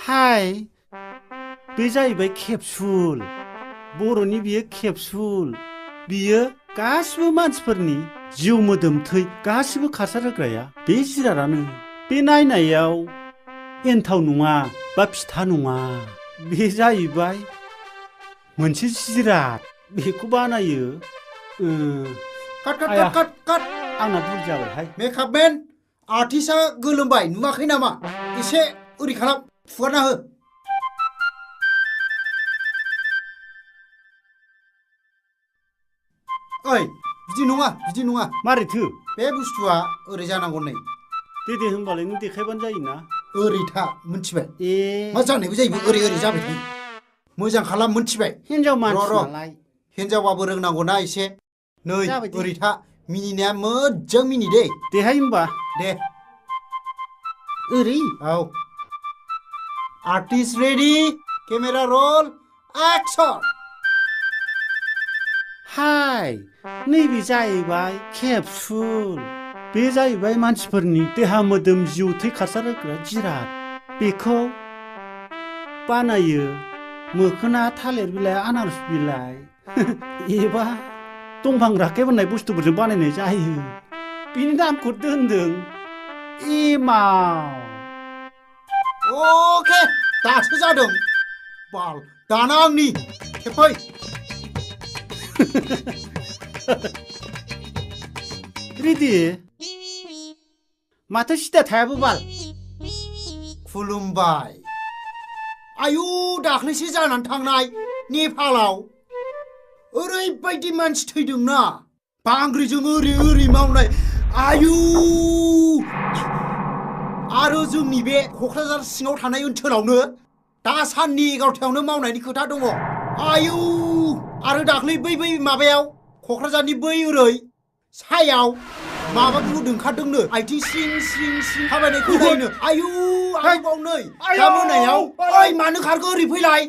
हाय बे जाहैबाय केप्सुल बर'नि बियो केप्सुल बियो गासिबो मानसिफोरनि जिउ मोदोम थै गासिबो खारसार होग्राया बे जिरादानो बे नायनायाव एन्थाव नङा बा फिथा नङा बे जाहैबाय मोनसे जिराद बेखौ बानायो काट आंना भुल जाबायहाय मेकआप मेन आर्टिस्टआ गोलोमबाय नुवाखै नामा एसे ओरै खालाम फुगारना हो ओइ बिदि नङा मारैथो बे बुस्थुआ ओरै जानांगौ नै दे होनबालाय नों देखायबानो जायोना ओरै था मोनथिबाय ए मा जानायबो जायो ओरै जाबाय थायो मोजां खालाम मोनथिबाय हिनजाव मानसिनालाय हिनजावबाबो रोंनांगौना एसे नै जाबाय दे। ओरै था मिनिनाया मोजां मिनि दे देहाय होमबा दे ओरै औ artist ready camera roll action हाय नैबे जाहैबाय केप्सुल बे जाहैबाय मानसिफोरनि देहा मोदोम जिउ थै खारसार होग्रा जिराद बेखौ बानायो मोखोना थालिर बिलाइ आनारस बिलाइ एबा दंफां राखेब होननाय बुस्थुफोरजों बानायनाय जायो बिनि नामखौ दोनदों एमाव अके दासो जादों बाल दाना आंनि खेबफै रेडि माथो सिदा थायाबो बाल खुलुमबाय आयु दाख्लैसो जानानै थांनाय नेपालाव ओरैबायदि मानसि थैदोंना बांग्रिजों ओरै मावनाय आयु आरो जोंनि बे क'क्राझार सिङाव थानाय ओनसोलावनो दा साननि 11टायावनो मावनायनि खोथा दङ आयु आरो दाख्लै बै माबायाव क'क्राझारनि बै ओरै सायाव माबा बुहुद ओंखारदोंनो आथिं स्रिं थाबायनाय खोनायोनो आयु आरोबाव नै दा मोनायाव ओइ मानो खारखो ओरै फैलाय